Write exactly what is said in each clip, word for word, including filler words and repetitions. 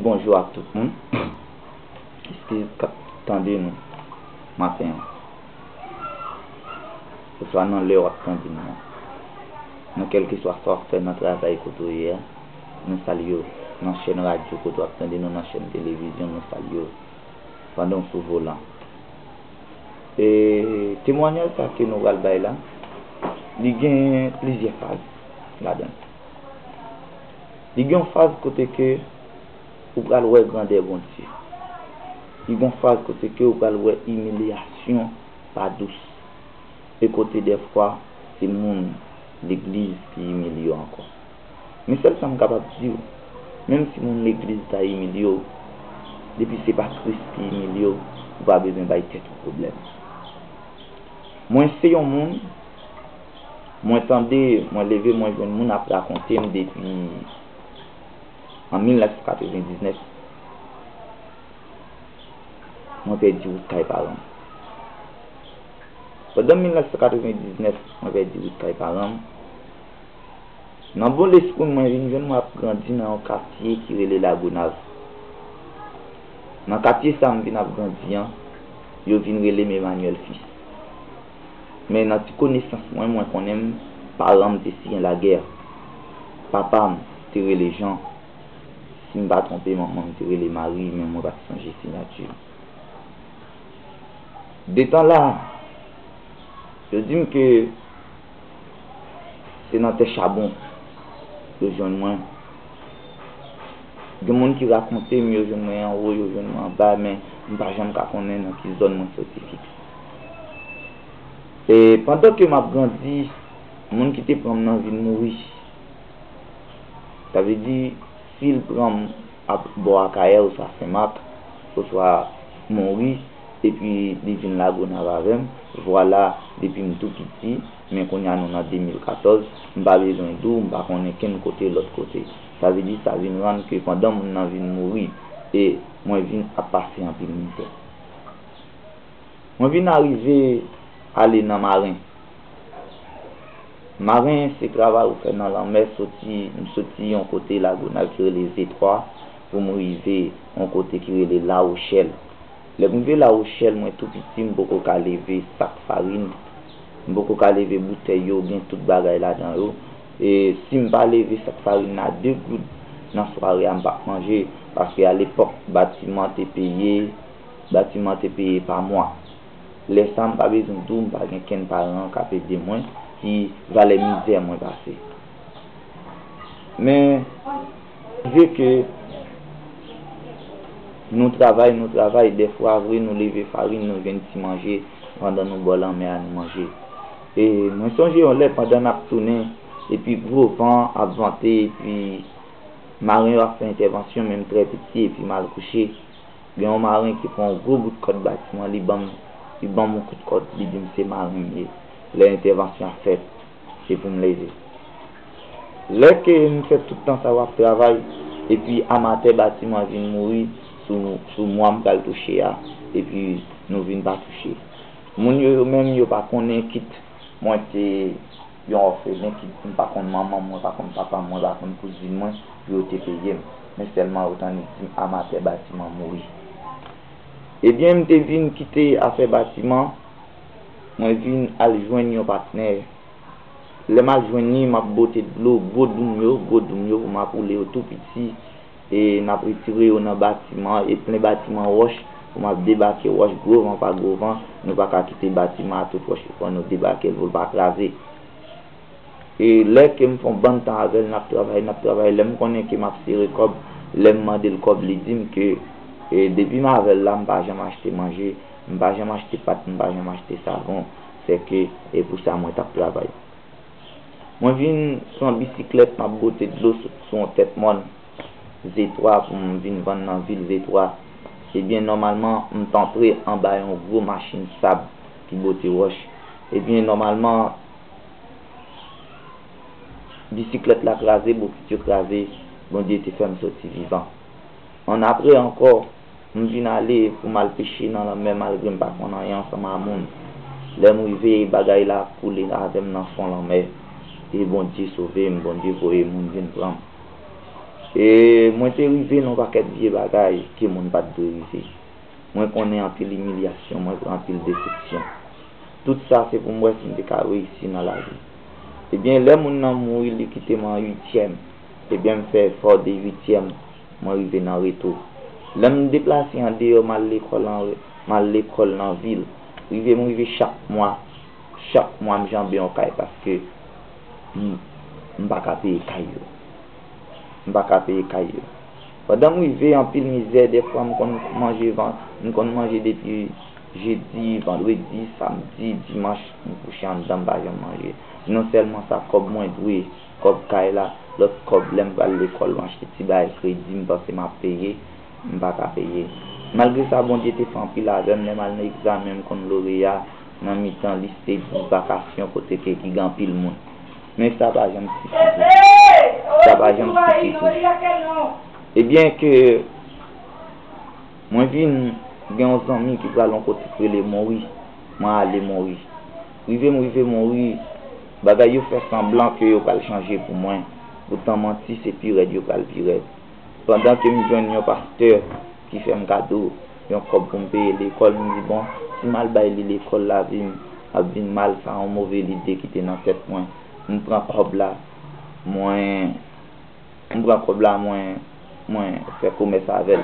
Bonjou ak tout moun. Eskize k ap tande nou maten an, oswa nan lè w ap tande nou an. Nan kèlkeswa sa w ap fè nan travay kote w ye a, nou salye w. Nan chèn radyo kote w ap tande nou, nan chèn televizyon, nou salye w. Pandan w sou volan. E temwayaj sa ke nou pral bay la, li gen plizyè faz ladan l. Li gen yon faz kote ke ou pral wè grandè Bondye. Li gen yon faz kote ke ou pral wè imilyasyon pa dous. E kote dèfwa se moun legliz ki imilye w ankò. Men sèl sa m kapab di w, menm si moun legliz ta imilye w, depi se pa Kris ki imilye w, ou pa bezwen bay tèt ou pwoblèm. Mwen se yon moun, mwen tande, mwen leve, mwen jwenn moun ap rakonte m depi an mil nèf san katrevendiznèf, mwen pèdi wout kay paran m. Pandan mil nèf san katrevendiznèf, mwen pèdi wout kay paran m. Nan bon lespri m, mwen vin jwenn mwen ap grandi nan yon katye ki rele Lagonav. Nan katye sa m vin ap grandi an, yo vin rele m Emmanuel Fils. Men nan ti konesans mwen, mwen konnen m, paran m te siyen Laguerre. Papa m te rele Jean. Si m pa twonpe, manman m te rele Marie, men mwen pa t sonje siyati l. De tan la, yo di m ke se nan tè chabon yo jwenn mwen. Gen moun ki rakonte m yo jwenn mwen anwo, yo jwenn mwen anba, men m pa janm ka konnen nan ki zòn mwen soti fiks. E pandan ke m ap grandi, moun ki te pran m nan vin mouri. Sa vle di, si l pran m ap bò Akayè oswa Senmak, oswa Monri, epi li vin Lagonav avè m, vwala, depi m tou piti, men kounye a nou nan de mil katòz, m pa bezwen di w, m pa konnen kenn kote lòt kote. Sa vle di, sa vin rann ke pandan moun nan vin mouri, e mwen vin ap pase anpil mizè. Mwen vin arive ale nan Maren. Maren se travay ou fè nan lanmè, soti, m soti yon kote Lagonav ki rele Zetwa pou m rive yon kote ki rele Lawochèl. Lè m rive Lawochèl, mwen tou piti, m poko ka leve sak farin, m poko ka leve boutèy yo, gen tout bagay ladan yo. E si m pa leve sak farin la de goud nan sware a, m p ap manje, paske alepòk, batiman te peye, batiman te peye pa mwa. Lè sa a, m pa bezwen di w, m pa gen kenn paran k ap ede mwen, ki valè mizè mwen pase. Men, malgre ke nou travay, nou travay, dèfwa vre, nou leve farin, nou jwenn ti manje, pandan nou bò lanmè a, nou manje. E mwen sonje yon lè, pandan n ap tounen, epi gwo van ap vante, epi maren yo ap fè entèvansyon, men m trè piti, epi m al kouche. Gen yon maren ki pran yon gwo bout kòd batiman, li ban m, li ban m yon kout kòd, li di m se maren m ye. Lè entèvansyon ap fèt, se pou m leve. Lè ke m fè tout tan sa yo ap travay, epi amatè batiman vin mouri sou, sou mwa m pral touche a, epi nou vin pa touche. Moun yo, yo menm, yo pa konnen kit mwen te yon òfelen, kit m pa konn manman m, mwen pa konn papa m, mwen pa konn kouzin mwen, pou yo te peye m. Men sèlman yo t annik di m amatè batiman mouri. Ebyen, m te vin kite afè batiman, mwen vin al jwenn yon patnè. Lè m al jwenn li, m ap bote dlo gwo doum yo, gwo doum yo pou m ap woule yo tou piti. E n ap retire yo nan batiman, e plen batiman wòch, pou m ap debake wòch, gwo van pa gwo van, nou pa ka kite batiman a tout wòch, fò nou debake l pou l pa kraze. E lè ke m fè yon bann tan avè l, n ap travay, n ap travay, lè m konnen ke m ap sere kòb, lè m mande l kòb, li di m ke, e, depi m avè l la, m pa janm achte manje, m pa janm achte pat, m pa janm achte savon, sèke, e pou sa mwen t ap travay. Mwen vin sou yon bisiklèt, m ap bote dlo sou, sou yon tèt mòn, Zetwa pou m vin vann nan vil Zetwa. Ebyen, nòmalman, m t antre anba yon gwo machin sab ki bote wòch. Ebyen, nòmalman, bisiklèt la kraze, bokit yo kraze, Bondye te fè m soti vivan. Annapre ankò, m vin ale pou m al peche nan lanmè malgre m pa konn anyen ansanm a moun. Lè m rive, bagay la ap koule avè m nan fon lanmè. E Bondye sove m, Bondye voye moun vin pran m. E mwen te rive nan yon pakèt vye bagay ke moun pa t dwe rive. Mwen konnen anpil imilyasyon, mwen pran anpil desepsyon. Tout sa se pou m wè si m te ka reyisi nan lavi. Ebyen, lè moun nan mouri, li kite m an uityèm. Ebyen, m fè efò de uityèm, mwen rive nan reto. Lè m deplase andeyò, m al lekòl an, m al lekòl nan vil. Rive m rive chak mwa, chak mwa m janbe yon kay paske m, m pa ka peye kay yo. M pa ka peye kay yo. Pandan m rive, anpil mizè, dèfwa m konn manje van, m konn manje depi jedi, vandredi, samdi, dimanch, m kouche anndan, m pa janm manje. Non sèlman sa, kòb mwen dwe, kòb kay la, lòt kòb lè m pral lekòl, m achte ti bagay kredi, m panse m ap peye, m pa ka peye. Malgre sa, Bondye te fè anpil avè m, lè m al nan egzamen, m konn loreya, nan mitan lis de vakasyon kote ke ki gen anpil moun. Men sa pa janm sifi tou. Sa pa janm sifi tou. Ebyen ke mwen vin gen yon zanmi ki pral yon kote k rele Mori. Mwen ale Mori. Rive m rive Mori, bagay yo fè sanblan ke yo pral chanje pou mwen. Poutan manti se pi rèd yo pral pi rèd. Pandan ke m jwenn yon pastè ki fè m kado yon kòb pou m peye lekòl, m di, "Bon, si m al bay li lekòl, lavi m ap vin mal, sa yon move lide ki te nan tèt mwen." M pran kòb la, mwen, m pran kòb la, mwen, mwen fè komès avè l.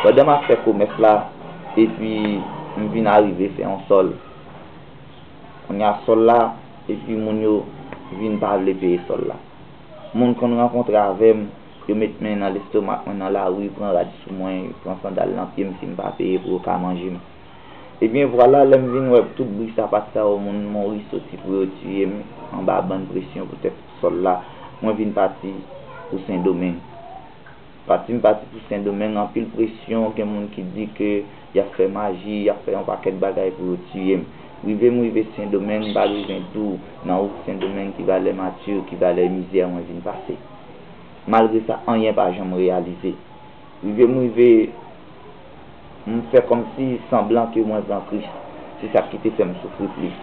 Pandan m ap fè komès la, epi m vin arive fè yon sòl. Kounye a sòl la, epi moun yo vin pa vle peye sòl la. Moun konn rankontre avè m, yo met men nan lestomak mwen nan lari, pran rad sou mwen, pran sandal nan pye m si m pa peye pou yo ka manje m. Ebyen vwala, lè m vin wè tout bri sapat sa yo, moun Moris soti pou yo tiye m anba bann presyon poutèt sòl la, mwen vin pati pou Sendomeng. Pati m pati pou Sendomeng, anpil presyon, gen moun ki di ke y ap fè maji, y ap fè yon pakèt bagay pou yo tiye m. Rive m rive Sendomeng, m pa bezwen di w, nan wout Sendomeng, ki valè mati, ki valè mizè mwen vin pase. Malgre sa, anyen pa janm reyalize. Rive m rive, m fè kòmsi sanblan ke mwen pran Kris. Se sa ki te fè m soufri plis.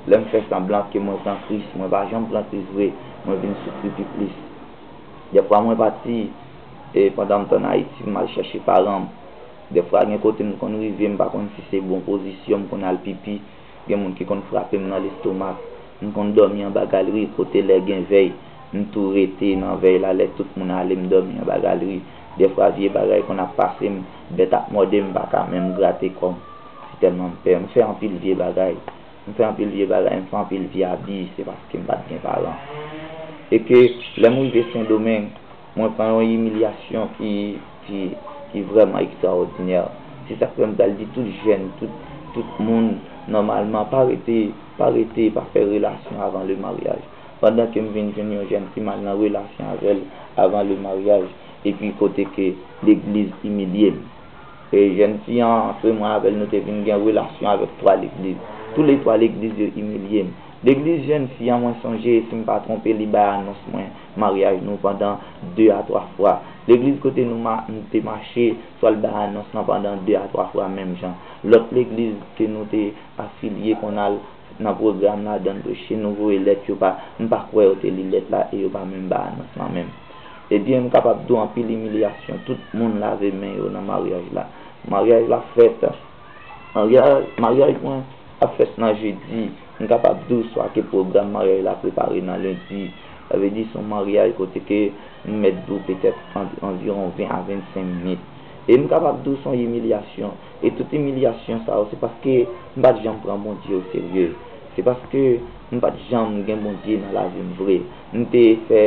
Lè m fè sanblan ke mwen pran Kris, mwen pa janm pran Kris vre, mwen vin soufri pi plis. Dèfwa mwen pati, e pandan m t ann Ayiti, m al chèche paran m. Dèfwa gen kote m konn rive, m pa konn si se bon pozisyon, m konn al pipi. Gen moun ki konn frape m nan lestomak. M konn dòmi anba galri kote lè gen vèy, m tou rete nan vèy la, lè tout moun ale, m dòmi anba galri. Dèfwa vye bagay konn ap pase m, bèt ap mòde m, m pa ka menm grate kò m. Se tèlman m pè. M fè anpil vye bagay. M fè anpil vye bagay, m fè anpil vye abi, se paske m pa t gen paran. E ke lè m rive Sendomeng, mwen pran yon imilyasyon ki, ki, ki vrèman ekstraòdinè. Se sa k fè m pral di tout jèn, tout, tout moun, nòmalman, pa rete, pa rete, pa fè relasyon avan le maryaj. Pandan ke m vin jwenn yon jèn fi, m al nan relasyon avè l avan le maryaj, epi kote ke legliz imilye m. E jèn fi an, antre mwen avè l, nou te vin gen relasyon avèk twa legliz. Toulètwa legliz yo imilye m. Legliz jèn fi an, mwen sonje, si m pa twonpe, li bay anons mwen maryaj nou pandan de a twa fwa. Legliz kote nou ma-, nou te mache, swa l bay anons lan pandan de a twa fwa menm jan. Lòt legliz ke nou te afilye konn al nan pwogram ladan l preche, nou voye lèt, yo pa, m pa kwè yo te li lèt la e yo pa menm bay anons lan menm. Ebyen, m kapab di w anpil imilyasyon, tout moun lave men yo nan maryaj la. Maryaj la fèt, maryaj, maryaj mwen ap fèt nan jedi, m kapab di w swa ke pwogram maryaj la prepare nan lendi. Sa vle di se yon maryaj kote ke m mèt di w petèt an-, anviwon ven a vennsenk minit. E m kapab di w se yon imilyasyon. E tout imilyasyon sa yo, se paske m pa t janm pran Bondye o serye. Se paske m pa t janm gen Bondye nan lavi m vre. M te fè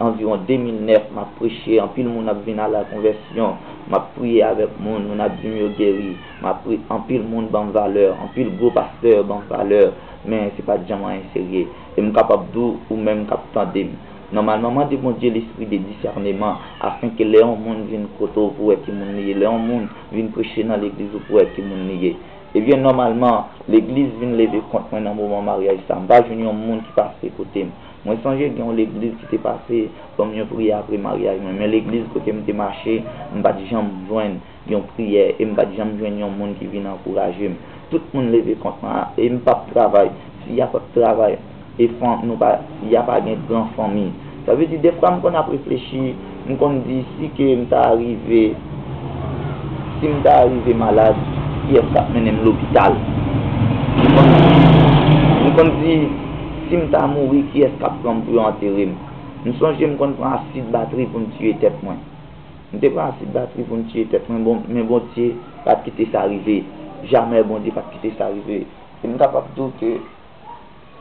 anviwon de mil nèf, m ap preche, anpil moun ap vin a la konvèsyon, m ap priye avèk moun, moun ap di m yo geri, m ap pri-, anpil moun ban m valè, anpil gwo pastè ban m valè, men se pa t janm anyen serye. E m kapab di w, ou menm k ap tande m, nòmalman, mande Bondye lespri de disèneman, afenke lè yon moun vin kote w pou wè ki moun li ye, lè yon moun vin preche nan legliz ou pou wè ki moun li ye. Ebyen, nòmalman, legliz vin leve kont mwen nan moman maryaj sa. M pa jwenn yon moun ki pase kote m. Mwen sonje gen yon legliz ki te pase ban m yon priyè apre maryaj mwen, men legliz kote m te mache, m pa t janm jwenn yon priyè e m pa t janm jwenn yon moun ki vin ankouraje m. Tout moun leve kont mwen e m p ap travay. Fi a p ap travay e fanm nou pa, fi a pa gen gran fanmi. Sa vle di, dèfwa m konn ap reflechi, M konn di, si ke m ta rive, si m ta rive malad, kiyès k ap mennen m lopital? M konn di, m konn di, si m ta mouri, kiyès k ap pran m pou yo antere m? M sonje m konn pran asid batri pou m tiye tèt mwen. M te pran asid batri pou m tiye tèt mwen, bon, men Bondye pa t kite sa rive. Jamè Bondye pa t kite sa rive. E m kapab di w ke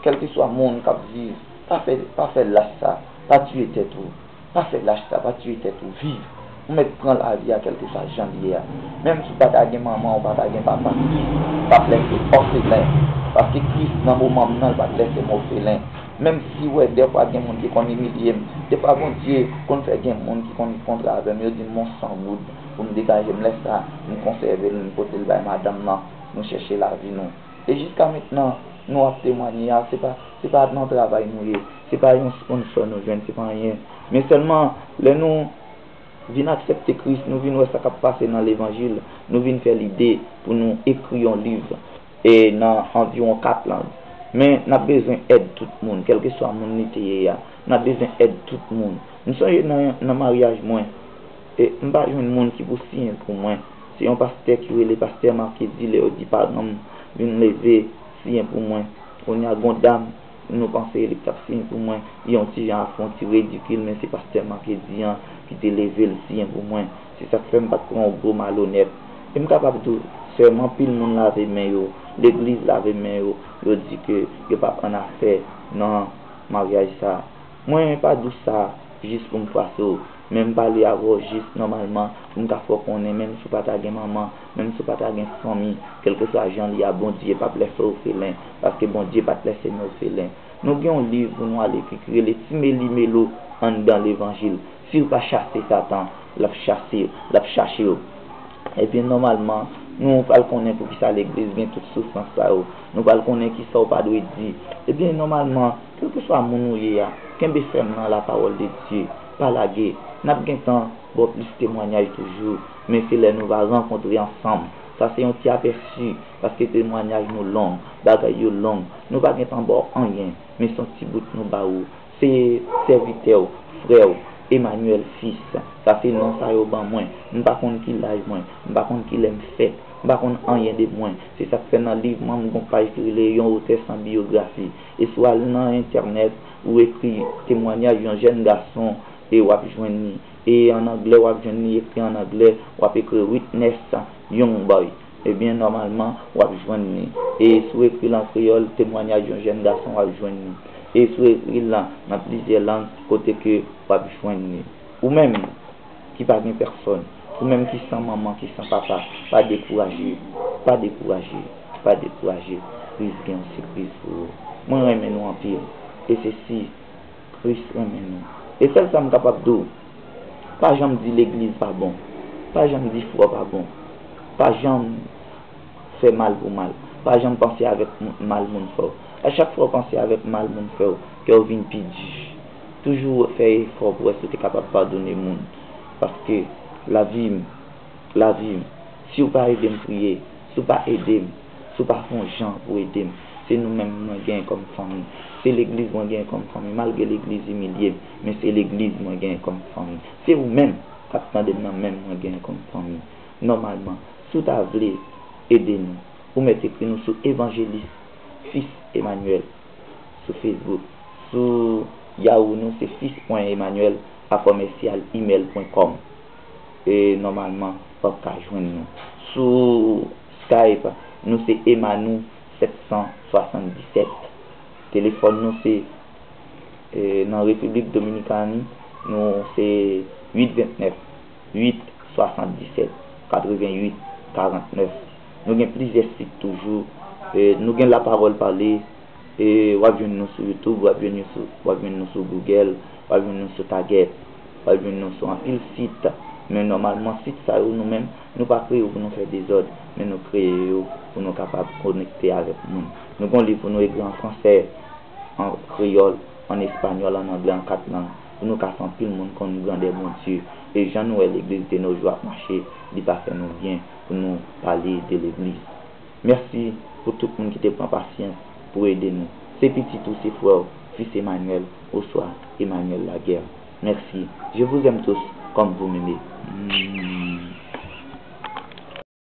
kèlkeswa moun k ap viv, pa fè, pa fè lach sa, pa tiye tèt ou. Pa fè lach sa, pa tiye tèt ou, viv. Ou mèt pran lavi a kèlkeswa jan l ye a. Menm si w pa ta gen manman, ou pa ta gen papa, Kris p ap lèse òfelen. Paske Kris, nan moman m nan, l pa t lèse m òfelen. Menm si w wè dèfwa gen moun ki konn imilye m, dèfwa Bondye konn fè gen moun ki konn kontre avè m, yo di m yon san goud pou m degaje m, lè sa, m konsève l, m pote l bay madanm nan, nou chèche lavi nou. E jiska mentnan, nou ap temwanye a, se pa, se pa nan travay nou ye, se pa yon sponsò nou jwenn, se pa anyen. Men sèlman, lè nou vin aksepte Kris, nou vin wè sa k ap pase nan levanjil, nou vin fè lide pou nou ekri yon liv, e nan anviwon kat lang. Men n ap bezwen èd tout moun, kèlkeswa moun li te ye a. N ap bezwen èd tout moun. M sonje nan, nan maryaj mwen, e m pa jwenn moun ki pou siyen pou mwen. Se yon pastè ki rele pastè Marquedy, lè yo di paran m vin leve siyen pou mwen. Kounye a, gon dam, nou panse li t ap siyen pou mwen, li yon ti jan afwonte, ridikil, men se pastè Marquedy an ki te leve l siyen pou mwen. Se sa k fè m pa t pran yon gwo malonèt. E m kapab di w, sèlman anpil moun lave men yo, legliz lave men yo, yo di ke yo p ap annafè nan maryaj sa. Mwen pa di w sa jis pou m fwase w, men m pale avè w jis nòmalman pou m ka fè w konnen, menm si w pa ta gen manman, menm si w pa ta gen fanmi, kèlkeswa jan l ye a, Bondye p ap lèse w òfelen, paske Bondye pa t lèse m òfelen. Nou gen yon liv pou nou al ekri ki rele Ti Meli Melo anndan levanjil. Si w pa chase Satan, l ap chase, l ap chache w. Ebyen, nòmalman, nou pral konnen poukisa legliz gen tout soufrans sa yo. Nou pral konnen kisa w pa dwe di. Ebyen, nòmalman, kèlkeswa moun ou ye a, kenbe fèm nan lapawòl de Dye. Pa lage. N ap gentan ba w plis temwanyaj toujou, men se lè nou va rankontre ansanm. Sa se yon ti apèsi, paske temwanyaj nou long, bagay yo long. Nou pa gentan ba w anyen, men se yon ti bout nou ba ou. Se sèvitè w, frè w, Emmanuel Fils. Sa se non sa yo ban mwen. M pa konn ki laj mwen, m pa konn kilè m fèt, m pa konn anyen de mwen. Se sa k fè nan liv mwen, m gon paj ki rele Yon otè san biyografi. E si w al nan entènèt, ou ekri temwanyaj yon jèn gason, e w ap jwenn li. E an anglè, w ap jwenn li ekri an anglè, w ap ekri Witness Young Boy. Ebyen, nòmalman, w ap jwenn li. E si w ekri l an kreyòl, temwanyaj yon jèn gason, w ap jwenn li. E si w ekri l nan, nan plizyè lang, kote ke w ap jwenn li. Ou menm ki pa gen pèsòn, ou menm ki san manman, ki san papa, pa dekouraje, pa dekouraje, pa dekouraje. Kris gen yon sipriz pou ou. Mwen renmen nou anpil. E se si Kris renmen nou. E sèl sa m kapab di w, pa janm di legliz pa bon. Pa janm di frè pa bon. Pa janm fè mal pou mal. Pa janm panse avèk m- mal moun fè w. A chak fwa w panse avèk mal moun fè w, kè w vin pi di. Toujou fè efò pou wè si w te kapab padone moun. Paske lavi m, lavi m, si w pa ede m priye, si w pa ede m, si w pa fè yon jan pou ede m, se nou menm mwen genyen kòm fanmi. Se legliz mwen genyen kòm fanmi. Malgre legliz imilye m, men se legliz mwen genyen kòm fanmi. Se ou menm k ap tande m nan menm mwen genyen kòm fanmi. Nòmalman, si w ta vle ede nou, ou mèt ekri nou sou Evanjelis Fils Emmanuel sou Facebook. Sou Yahoo nou se fils pwen emmanuel a kòmèsyal imèl pwen kòm. E nòmalman, w ap ka jwenn nou. Sou Skype, nou se Emanou sèt san swasanndisèt. Telefòn nou se, e, nan Repiblik Dominikani, nou se uit vennèf, uit swasanndisèt, katrevenn uit, karannèf. Nou gen plizyè sit toujou. E, nou gen La Parole Parlée. E, w ap jwenn nou sou YouTube, w ap jwenn nou sou, w ap jwenn nou sou Google, w ap jwenn nou sou Target, w ap jwenn nou sou anpil sit. Men nòmalman, sit sa yo, nou menm, nou pa kreye yo pou nou fè dezòd, men nou kreye yo pou nou kapab konekte avèk moun. Nou gen yon liv pou nou ekri an fransè, an kreyòl, an espanyòl, an anglè, an kat lang, pou nou ka fè anpil moun konn grandè Bondye. E jan nou wè legliz de nos jours ap mache, li pa fè nou byen pou nou pale de legliz. Mèsi pou tout moun ki te pran pasyans pou ede nou. Se pitit ou, se frè w, Fils Emmanuel, oswa Emmanuel Laguerre. Merci. Je vous aime tous comme vous m'aimez.